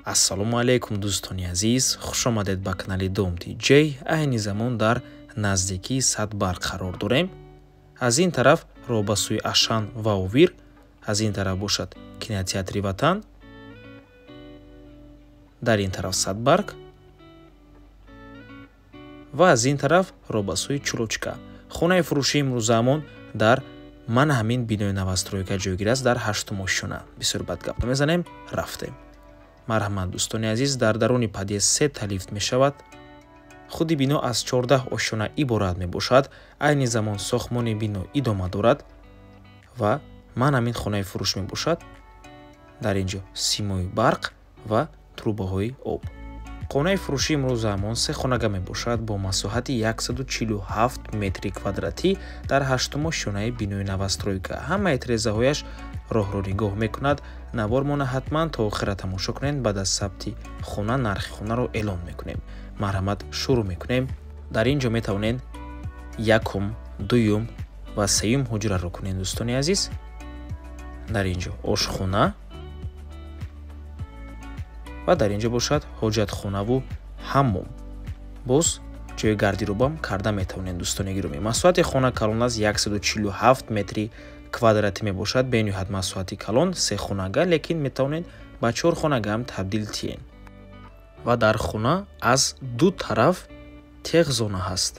Ассалому алайкум, дӯстони азиз, хушомадед ба канали Дом Тиҷей. Айни замон дар наздикии Садбарг қарор дорем. Аз ин тараф роҳ ба сӯи Ашан ва Овир, аз ин тараф бошад кинотеатри Ватан, дар ин тараф Садбарг ва аз ин тараф роҳ ба сӯи Чулочка. Хонаи фурӯшии имрӯзаамон дар ман ҳамин бинои новостройка ҷойгир аст, дар ҳаштум ошёна. Бисёр бад гап намезанем, рафтем. Марҳамат, дӯстони азиз, дар даруни подъезд сета лифт мешавад. Худи бино аз 14 ошёна иборат мебошад. Айни замон сохтмони бино идома дорад ва ман ҳамин хонаи фурӯш мебошад. Дар ин ҷо симои барқ ва трубаҳои об. Хонаи фурӯшии имрӯзаамон се хонага мебошад бо масоҳати 147 метри квадратӣ дар ҳаштум ошёнаи бинои новостройка. Ҳамаи тирезаҳояш роҳро нигоҳ мекунад. Навормона ҳатман то охира тамошо кунед. Баъд аз сабти хона нархи хонаро эълон мекунем. Марҳамат, шурӯъ мекунем. Дар ин ҷо метавонед якум, дуюм ва сеюм ҳуҷраро кунед, дӯстони азиз. Дар ин ҷо ошхона ва дар ин ҷо бошад ҳоҷатхонаву ҳаммом. Боз ҷои гардиробам карда метавонед, дӯстони гиромӣ. Масоҳати хона калон аст, 147 метри квадратӣ мебошад. Бениҳоят масоҳати калон, се хонага, лекин метавонед ба чор хонагаам табдил тиҳед. Ва дар хона аз ду тараф техзона ҳаст.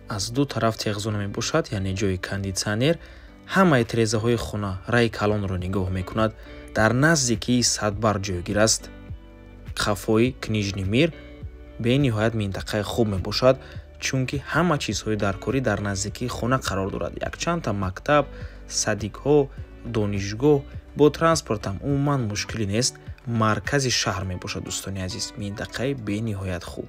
Аз ду тараф техзона мебошад, яъне ҷои кондитсионер. Ҳамаи тирезаҳои хона раи калонро нигоҳ мекунад. Дар наздикии Садбарг ҷойгир аст. Қафои Книжный мир бениҳоят минтақаи хуб мебошад, чунки ҳама чизҳои даркорӣ дар наздикии хона қарор дорад. Якчандта мактаб, садикҳо, донишгоҳ, бо транспортам умуман мушкилӣ нест. Маркази шаҳр мебошад, дӯстони азиз, минтақаи бениҳоят хуб.